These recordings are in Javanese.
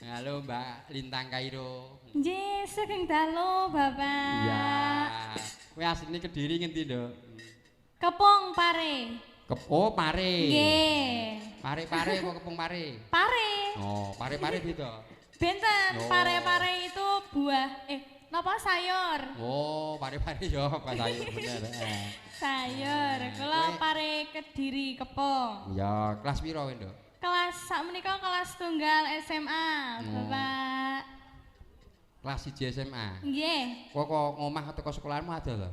Halo Mbak Lintang Kairo. Nggih, sugeng dalu Bapak. Iya. Kowe asline Kediri ngendi, Nduk? Kepung Pare. Oh, Pare. Nggih. Pare-pare apa kepung pare? Pare. Oh, pare-pare beda. Benten, Oh. pare-pare itu buah napa sayur? Oh, pare-pare ya, apa sayur bener. Sayur. Kula pare Kediri Kepung. Ya, kelas piro kowe, Nduk? Kelas sakmenika kelas tunggal SMA, Bapak. Kelas 1 SMA. Nggih. Kok kok ngomah teko sekolahanmu ada to?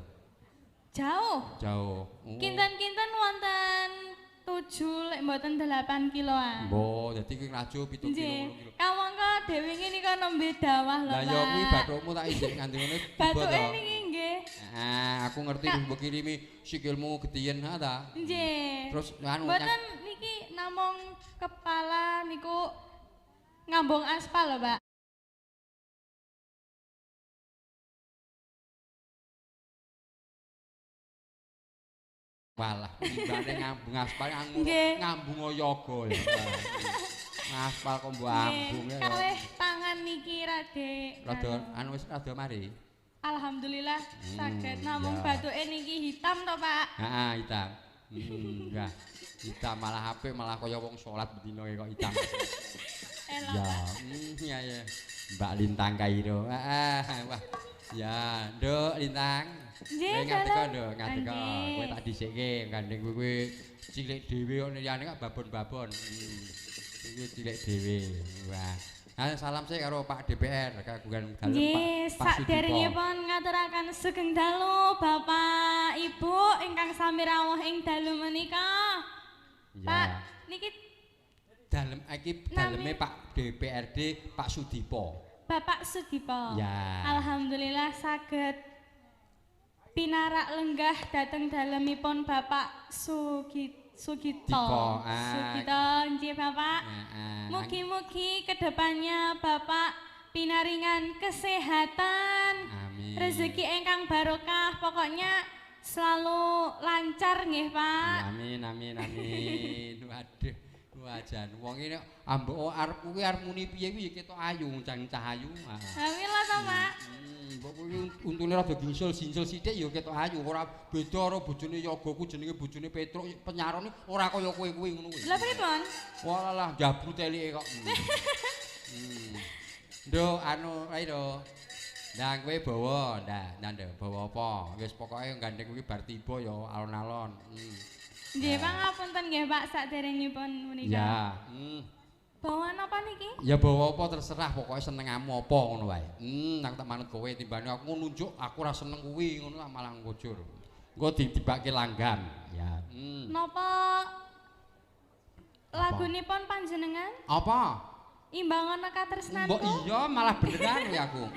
Jauh. Jauh. Oh. Kinten-kinten wonten 7 lek mboten 8 kiloan. Mbok, dadi kuwi nglaju 7 kilo, 8 kilo. Kamangka dhewe iki nika nembe dawah lho, Lah Pak. ya kuwi bathukmu tak injek nganti ngene tiba Bathuke to. niki nggih. Ah, aku ngerti mbok kirimi sikilmu getihen ha ta. Nggih. Terus anu mboten niki namung kepala niku ngambung aspal lho, Pak. Walah, timbane ngambung aspal ngambung yoga ya. Aspal kok mbok ambung ya. Kalih tangan niki rada Rada anu wis rada mari. Alhamdulillah saged namung bathuke niki hitam to, Pak. Heeh, hitam. Enggak. Hitam malah apik malah kaya wong salat bendina kok hitam. Elok. Ya, iya ya. Mbak Lintang Kairo. Heeh, wah. Ya, Nduk Lintang. Nggih, Kowe ngateka, Nduk, ngateka. Kowe tak dhisikke, gandeng kowe cilik dhewe kok liyane kok babon-babon. Iki cilik dhewe. Wah. Nah, salam sih karo Pak DPR kagungan dalem Nggih, Pak Sudipo. sakderengipun ngaturaken sugeng dalu Bapak Ibu ingkang sami rawuh ing dalu menika. Ya. Pak, niki dalem iki daleme Pak DPRD Pak Sudipo. Bapak Sudipo. Ya. Alhamdulillah saged pinarak lenggah dateng dalemipun Bapak Sugito. Dipo, ah. Sugito nggih Bapak. Mugi-mugi kedepannya Bapak pinaringan kesehatan, Amin. rezeki ingkang barokah, pokoknya selalu lancar nggih Pak. Amin amin amin. Waduh. Wah jan wong iki ambek arep kuwi arep muni piye kuwi ya ketok ayu jan cah ayu. Amin lah to Pak. Mbok kuwi untune rada gingsul-gingsul sithik ya ketok ayu, ora beda karo bojone Yoga ku jenenge bojone Petruk penyarone ora kaya kowe kuwi ngono kuwi. Lha pripun? Walah jabru telike kok. Nduk anu ae to. Ndang kowe bawa, ndak ndang bawa apa? Wis pokoke gandeng kuwi bar tiba ya alon-alon. Nggih, pangapunten nggih Pak saderengipun menika. Ya. Bawa napa niki? Ya bawa apa terserah pokoke senengamu apa ngono wae. Aku tak manut kowe timbane aku nunjuk aku ora seneng kuwi ngono malah ngujur. Engko ditibake langgam. Ya. Napa lagunipun panjenengan? Apa? Imbangono katresnanku. Mbok iya malah beneran kuwi aku.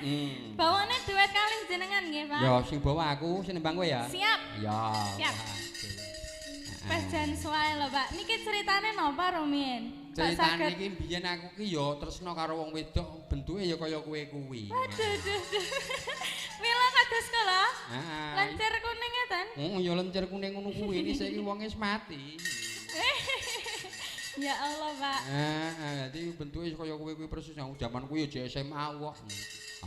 Bawane duet kalih jenengan nggih, Pak. Ya sing bawa aku sing nembang kowe ya. Siap. Ya. Siap. Wes jan suwae lho, Pak. Niki ceritane napa rumiyin? Ceritane iki biyen aku ki ya tresna karo wong wedok bentuke ya kaya kowe kuwi. Waduh, duh, duh. Mila kados kula. Heeh. Lencer kuning ngeten. Heeh, ya lencer kuning ngono kuwi. Ini saiki wong wis mati. Ya Allah, Pak. Heeh, dadi bentuke kaya kowe kuwi persis aku jaman kuwi ya SMA kok.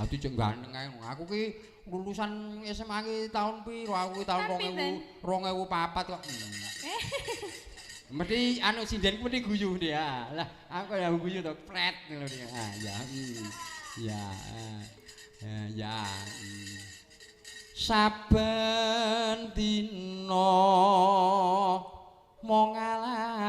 Ati jek ganteng ae. Aku ki lulusan SMA ki tahun piro? Aku ki tahun 2004 kok. Mesti anu sindenku mesti guyu dia. Lah aku ya guyu to, pret ngono dia. Ah ya. Ya. Ya. Saben dina mung ngalamun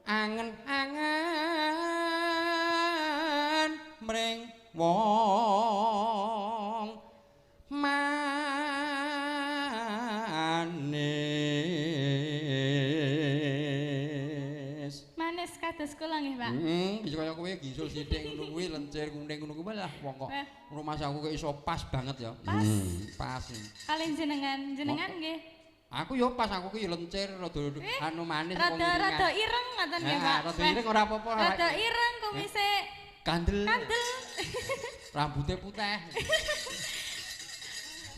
angen-angen mring wong manis. Manis kados kula nggih, Pak. Bisa kaya kowe gisul sithik ngono kuwi lencir kuning ngono kuwi lah wong kok rumah aku kok iso pas banget ya. Pas. Pas. Kalian jenengan nggih. Aku yo pas aku ki lencir rada anu manis wong Rada rada ireng ngoten nggih, Pak. Rada ireng ora apa-apa. Rada ireng kumise kandel. Kandel. Rambutnya putih.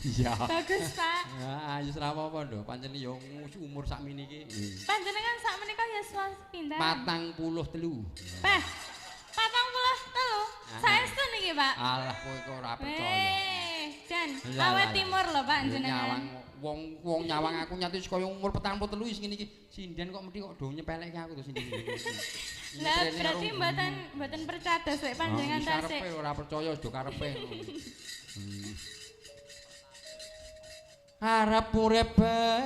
Iya. Bagus, Pak. Ah, ya ora apa-apa, Nduk. Pancen ya umur sakmene iki. Panjenengan sak menika yuswa pinten? 43. Peh. 43. Saestu niki, Pak. Alah, kowe kok ora percaya. Jan, awet timur lho, Pak, jenengan. Nyawang wong nyawang aku nyati kaya umur 43 wis ngene iki. Sinden kok mesti kok do nyepelekke aku to sinden. Lah berarti mboten percados lek panjenengan tasik. Karepe ora percaya do karepe. Arep urip barengan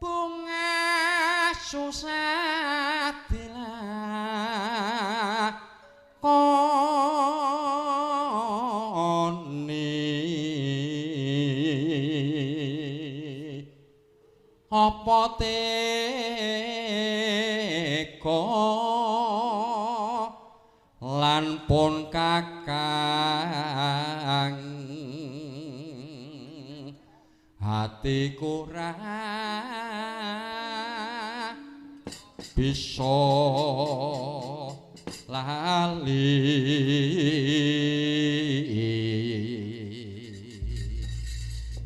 bunga susah dilakoni, apa teka lan pun kakang hatiku ra bisa lali.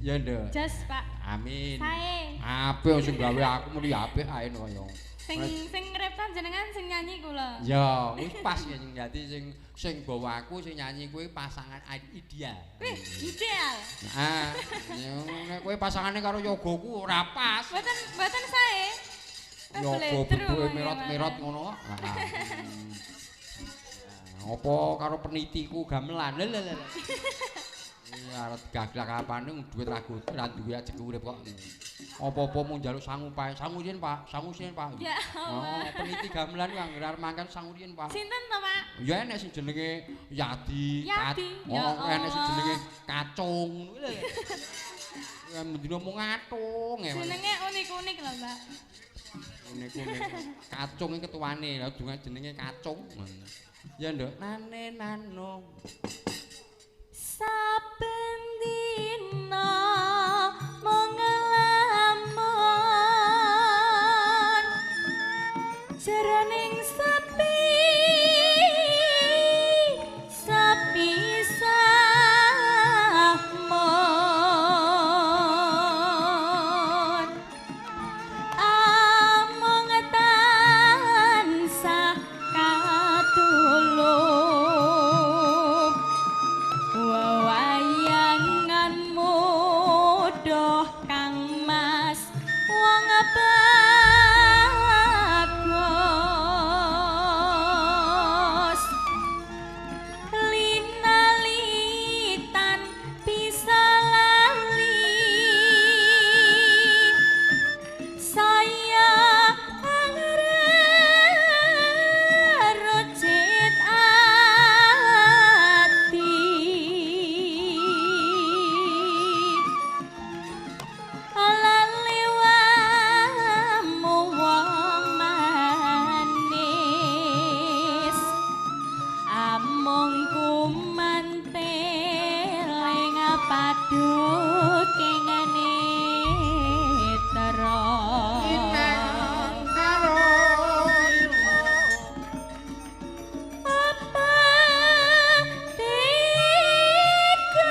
Ya nduk. Jos, Pak. Amin. Sae. Apik sing gawe aku muni apik ae kaya. Sing ngrepta jenengan sing nyanyi kula. Ya, wis pas ya sing dadi sing bawa aku sing nyanyi kuwi pasangan ideal. Wih, ideal. Heeh. Nek kowe pasangane karo yogaku ora pas. Mboten sae. Yoga bentuke merot-merot ngono. Heeh. Apa karo penitiku gamelan. Lha lha. Iya, arep gaglak apane duit ra duwe ajeng urip kok. Apa-apa mung njaluk sangu pae. Sangu riyen, Pak. Sangu riyen, Pak. Ya Allah. Oh, peniti gamelan ku anggere arep mangkat sangu riyen, Pak. Sinten to, Pak? Ya enek sing jenenge Yadi. Yadi. Oh, enek sing jenenge Kacung. Lha. Ya mendino mung ngatung. Jenenge unik-unik lho, Pak. Unik-unik. Kacung iki ketuane, lha dungan jenenge Kacung. Ya, Nduk. Nane nano. Saben dina mung nglamun jroning sepi sepi samon amung tansah katulung wayanganmu doh Kang Mas wong bagus linalitan bisa lali saya angrucit ati laliwamu wong manis amung kumanteling paduking netra apa tega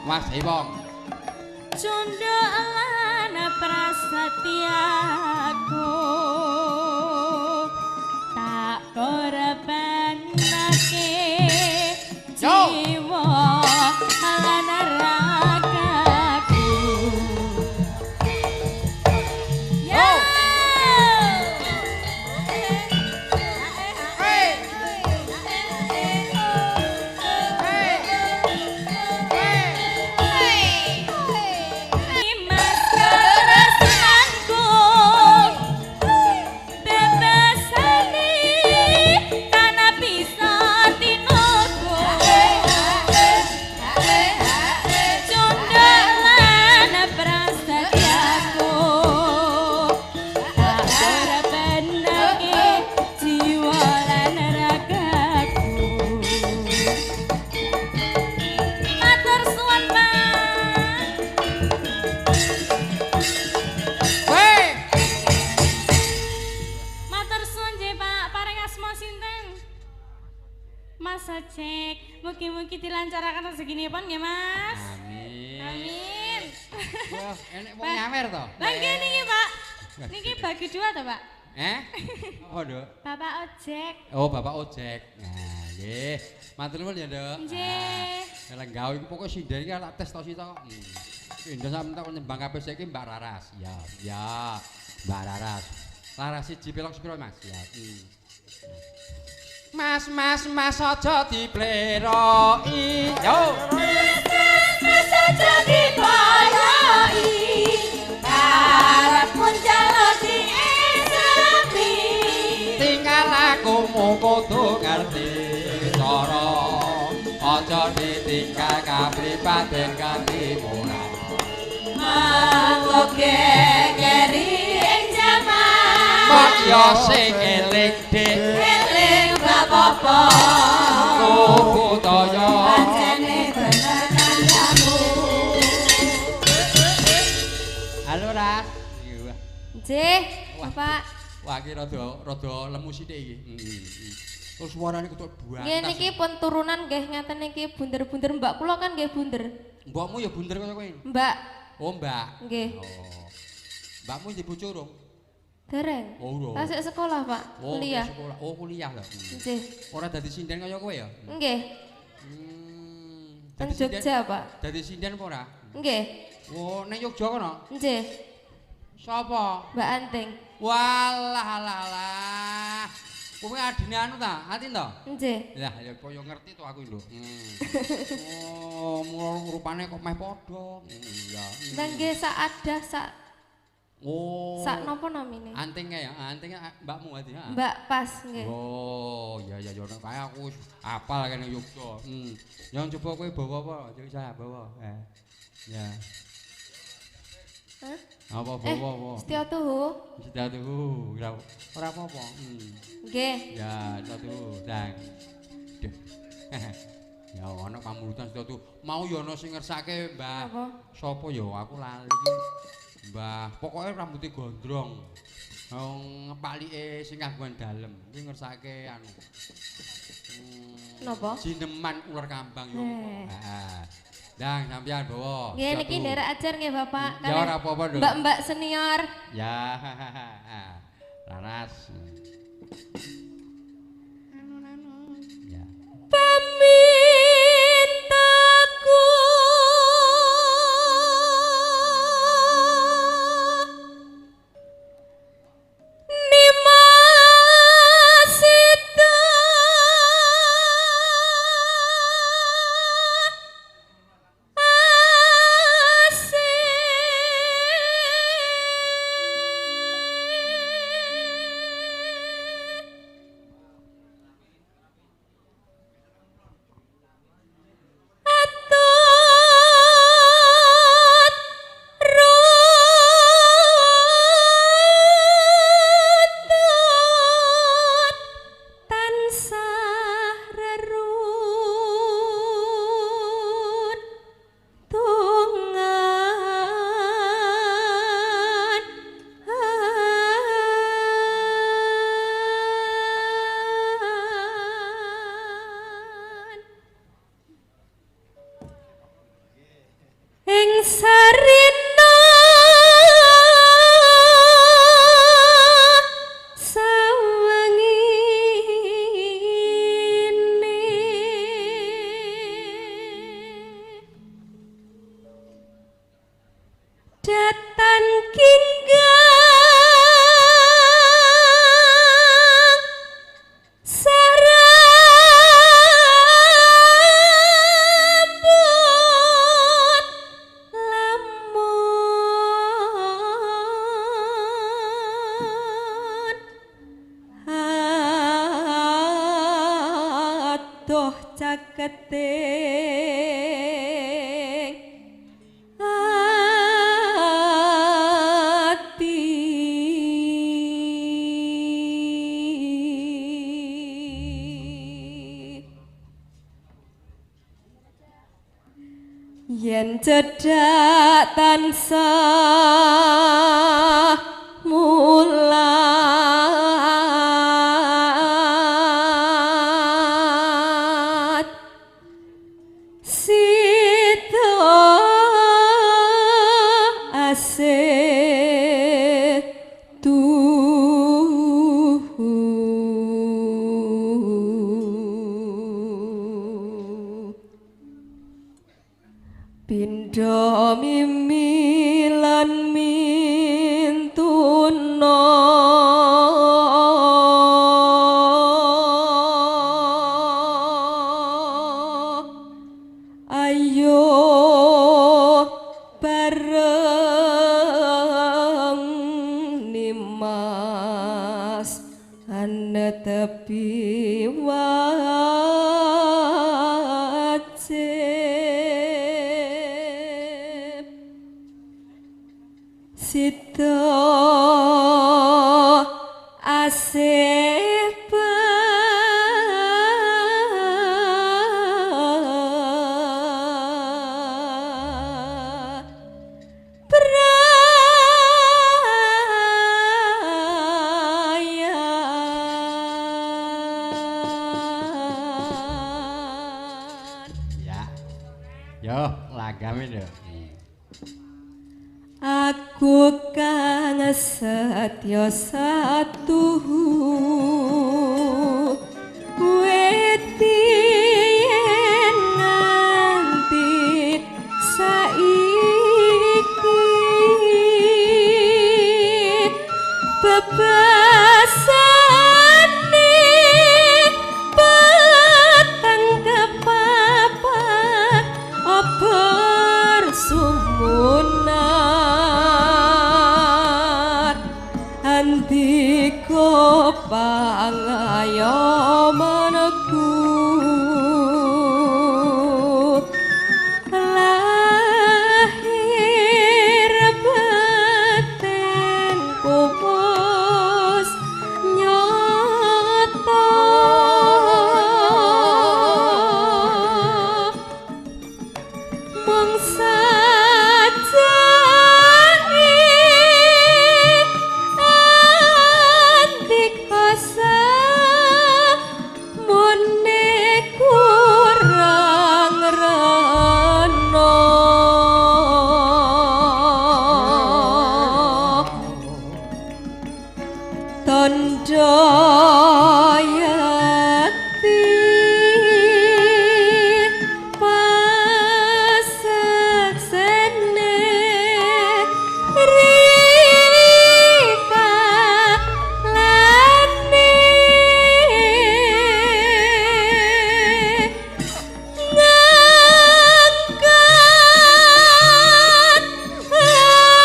Mas Hewong. Cunduk lan prasetyaku tak korbanake jiwa lan ragaku. Yo. Mas katresnanku bebasane tanpa Dilancaraken rezekinipun nggih, Mas. Amin. Amin. Wah, enek wong nyawer to? Lah nggih niki, Pak. Niki bagi dua to, Pak? Eh? Apa, Nduk? Bapak ojek. Oh, Bapak ojek. Nah, nggih. Matur nuwun ya, Nduk. Nggih. Nah, lenggah iku pokoke sinden iki tak tes to sita. Sinden sampe tak nyembang kabeh saiki Mbak Raras. Ya, ya. Mbak Raras. Laras siji pelok sepiro, Mas? Ya. Mas, mas, mas aja dipleroki. Yo. Mas, mas, mas aja dipleroki. Karepmu njaluk diesemi. Tinggal lakumu kudu ngerti cara. Aja ditinggal kapribaden kanthi murah. Mangko keri ing jaman. Mak yo sing eling dik. Eling bab apa? Budaya. Pancene bener kancamu. Halo Ras. Nggih, Bapak. Wah, iki rada lemu sithik iki. Terus suarane ketok buantas. Nggih niki pun turunan nggih ngaten niki bunder-bunder mbak kula kan nggih bunder. Mbokmu ya bunder kaya kowe. Mbak. Oh, Mbak. Nggih. Oh. Mbakmu di bojo urung? Dereng. Oh, urung. Tasik sekolah, Pak. Oh, kuliah. Sekolah. Oh, kuliah lho. Nggih. Ora dadi sinden kaya kowe ya? Nggih. Teng Jogja, Pak. Dadi sinden apa ora? Nggih. Oh, ning Jogja kono? Nggih. Sapa? Mbak Anting. Walah alah alah. Kowe adine anu ta? Atin to? Nggih. Lah ya kaya ngerti to aku lho. Oh, rupane kok meh padha. Ya. Lah nggih sak adah sak. Oh. Sak napa namine? Anting ya, anting mbakmu ati ha. Mbak pas nggih. Oh, ya ya ya nek kae aku wis apal kene Yogya. Yang coba kowe bawa apa? Coba saya bawa. Ya. Hah? Apa bawa apa? Setia tuhu. Setia tuhu. Ora apa-apa. Nggih. Ya, setia tuhu. Dang. Duh. Ya ana pamulutan setia tuhu. Mau ya ana sing ngersake, Mbah. Apa? Sapa ya aku lali iki. Mbah, pokoke rambute gondrong. Wong ngepalike sing kagungan dalem kuwi ngersake anu. Napa? Jineman ular kambang yo. Heeh. Dang sampeyan bawa. Nggih niki nderek ajar nggih Bapak. Ya ora apa-apa, Nduk. Mbak-mbak senior. Ya. Laras. Anu-anu. Ya. Pamintaku sarina sawangine datan kinggang sarabut lamun adoh caketing ati. Yen cedhak tansah mulat Sida asih Brayan. Ya. Yo, langgame lho. Aku kang setya satuhu wedi yen nganti saiki bebasane peteng kepapat obor sumunar andika pangayomanku lahir batin wis nyata mung sajane andika samune kurang rena tandha yati pasaksene rika lane ngangkat rat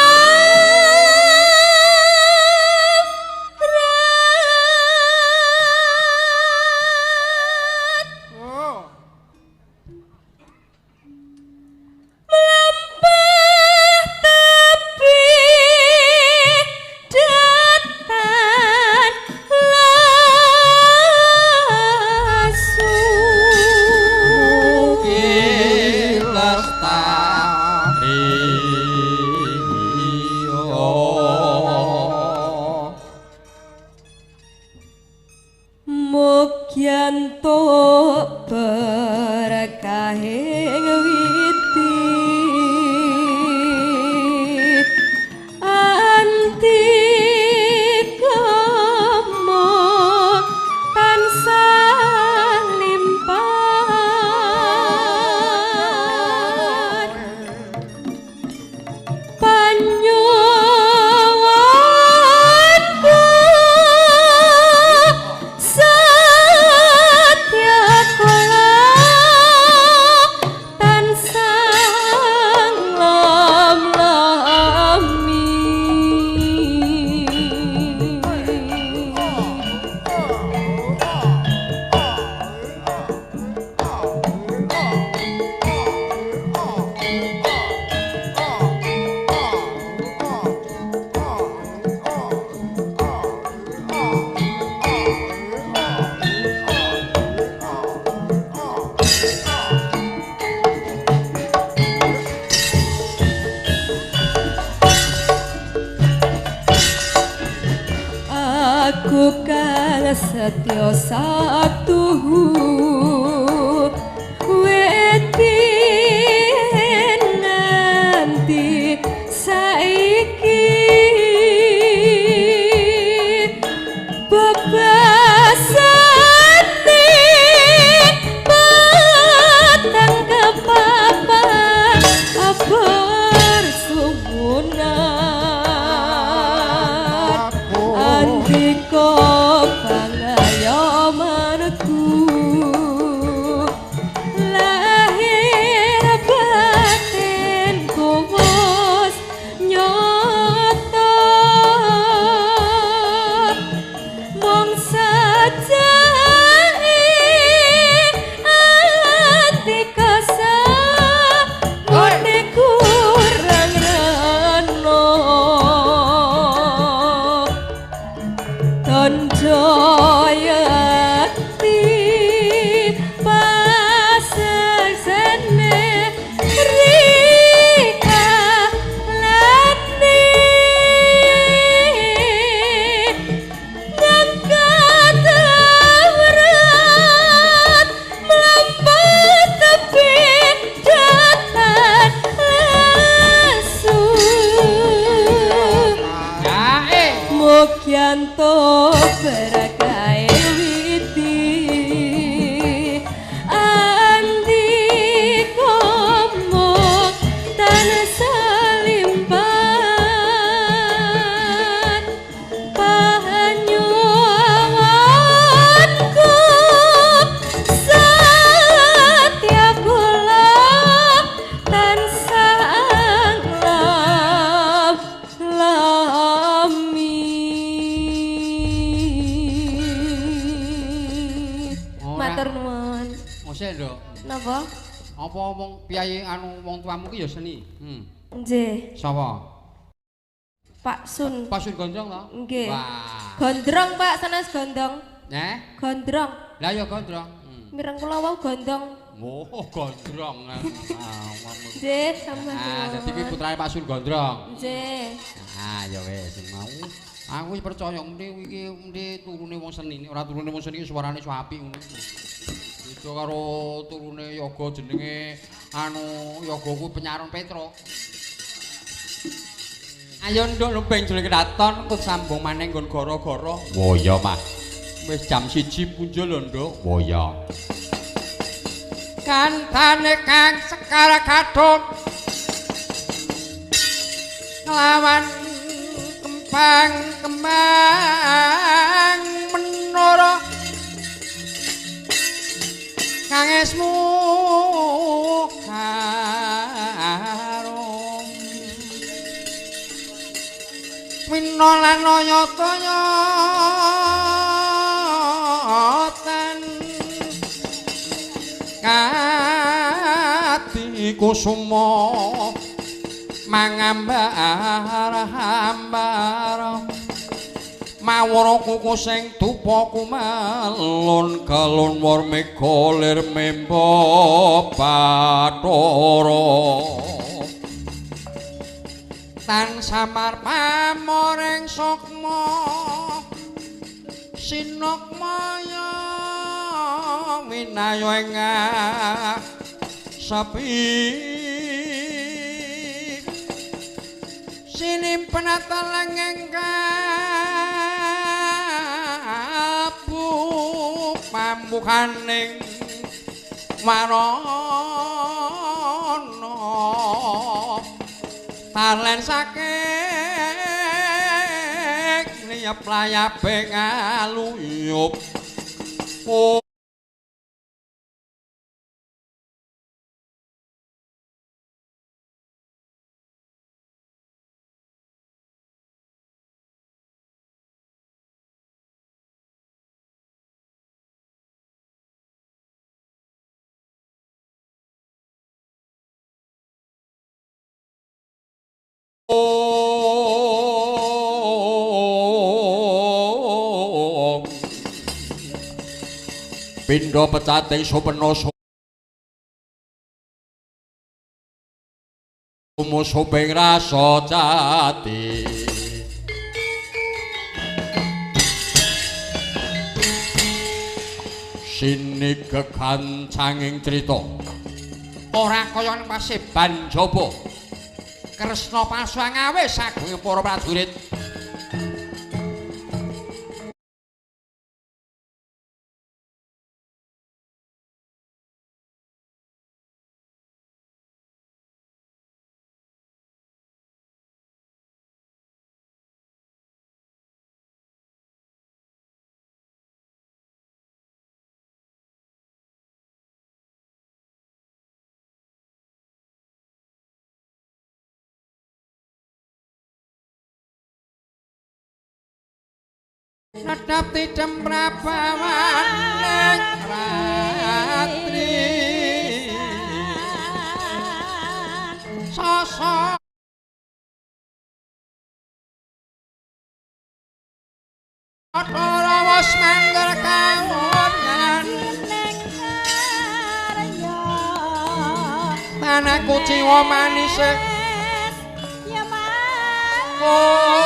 mlampah tepi datan lasu Mugi lestari Mugi entuk berkahing witi andika tansah limpah panyuwunku satya kula tansah nglam-lami. Aku kang setya satuhu wedi nganti saiki bebasane peteng kepapat abor sumunar andika pangayomanku. piantuk berkahe widi andika mung tansah limpat panyuwunku setiap kula tansah anglap lami. Matur nuwun. Mosek, Nduk. Napa? Apa wong piyayi anu wong tuamu ki ya seni? Nggih. Sapa? Pak Sun. Pak Sun Gondrong to? Nggih. Wah. Gondrong, Pak, sanes gondong. Eh? Gondrong. Lah ya gondrong. Mireng kula wau gondong. Oh, gondrong. Ah, Nggih, sampeyan. Ah, dadi kuwi putrane Pak Sun Gondrong. Nggih. Ah, ya wis mau. Aku wis percaya mesti iki mesti turune wong seni, ora turune wong seni suarane iso apik ngono. Beda karo turune yoga jenenge anu yoga kuwi penyaron Petro. Ayo nduk lumping jroning kedaton kut sambung maneh nggon gara-gara. Wo iya, Mas. Wis jam 1 punjul lho, Nduk. Wo iya. Kantane kang sekar kadung nglawan kembang kembang menara kang esmu harum wina lan yata-yatan kadi kusuma mangambar-ambar mawara kuku sing dupa kumelun galun war mega lir memba bathara tan samar pamoring sukma sinukmaya winaya ing sepi sinimpen telenging kabu pambukaning warana talen saking niyep layabe ngaluyup. Pindha pecating supena sumusuping rasa jati. Sini gegancanging crita ora kaya ning paseban jaba. Kresna pasangawe sagung para prajurit. Nedhap tidem prabawaning ratri sasa rawas mangger kawongan tanah kuciwa manise oh.